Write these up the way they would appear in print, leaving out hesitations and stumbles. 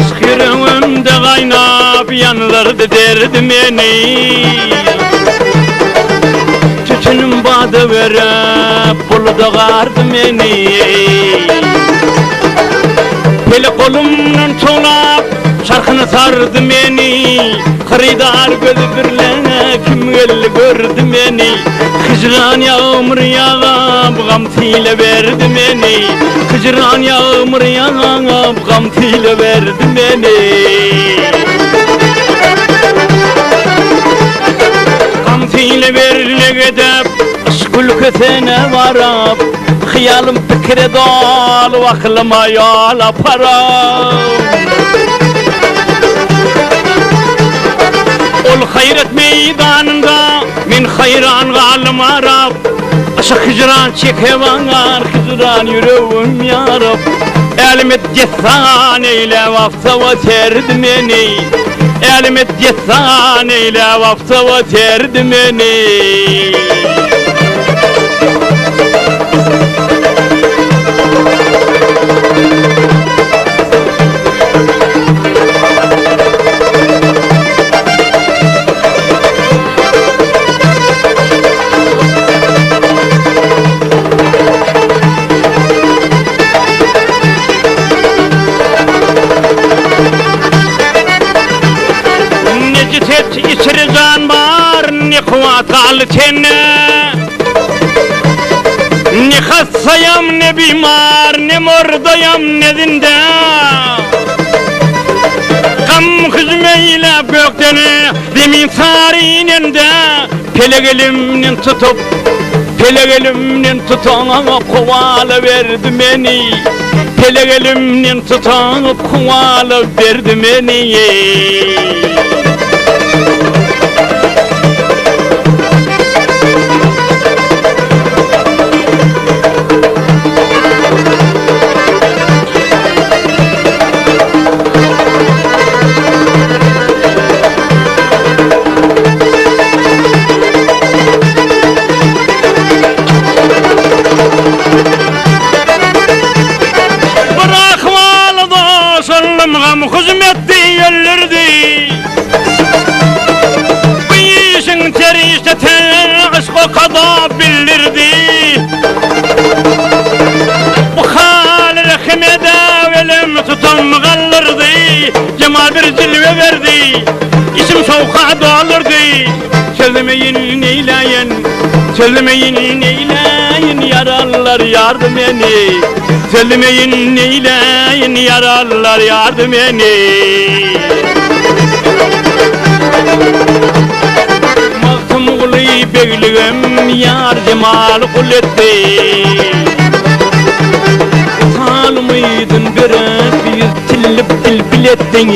Yşk ýüregimde gaýnap ýandyrdy derdi meni. Tütünim bada berip buluda gardy meni. Pelek golumdan tolap çarhyny sardy meni. Hyrydar gözi birle kim geldi gördi meni. Hijran ýagmyr ýagap gam sile berdi meni. Hijran ýagmyr ýagap gam sile berdi meni. Gam sile berle gedip yşk ülkesine barap Hyýalym pikire dolup aklyma ýol aparap. Ol haýrat meýdanynda Men haýran galdym arap, Yşk hijran çekebaňar, Hijran ýüregim ýaryp. Äleme dessan eýläp aftaba serdi meni, Äleme dessan eýläp aftaba serdi meni. Ne jiset içre jan bar, ne kuwat galdy tende. Ne hassayam, ne bimar, ne mordayam, ne zinde. Gam hüjüm eýläp gökden, Zemin sary inende, Pelek elimden tutup, Pelek elimden tutup, kowalaberdi meni. Pelek elimden tutup, kowalaberdi meni. Bir ahwala doşuldym, gam hüjüm etdi, öldürdi. Bu işiň serişdesi yşk okada bildirdi. Bu hal rehim edep elim tutam galdyrdy. Jemal bir jilwe berdi, içim şowka doldurdy. Sözlemeýin neýläýin, sözlemeýin neýläýin, ýaralylar ýardy meni. Sözlemeýin neýläýin, ýaralylar ýardy meni. Magtymguly begligim ýar jemaly gul etdi. Wysal umydyn berip, ýüz tillip bilbil etdiň.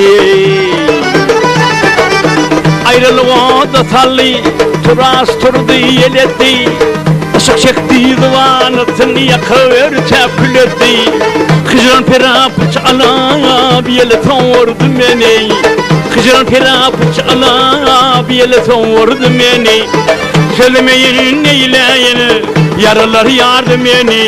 Aýralyk oda saldy, turas turdy, ýel etdi. Yşyk çekdi zybanysyny ýakyp örtäp kül etdi. Hijran perapyç alap ýele sowurdy meni. Hijran perapyç alap ýele sowurdy meni. Sözlemeýin neýläýin, ýaralar ýardy meni.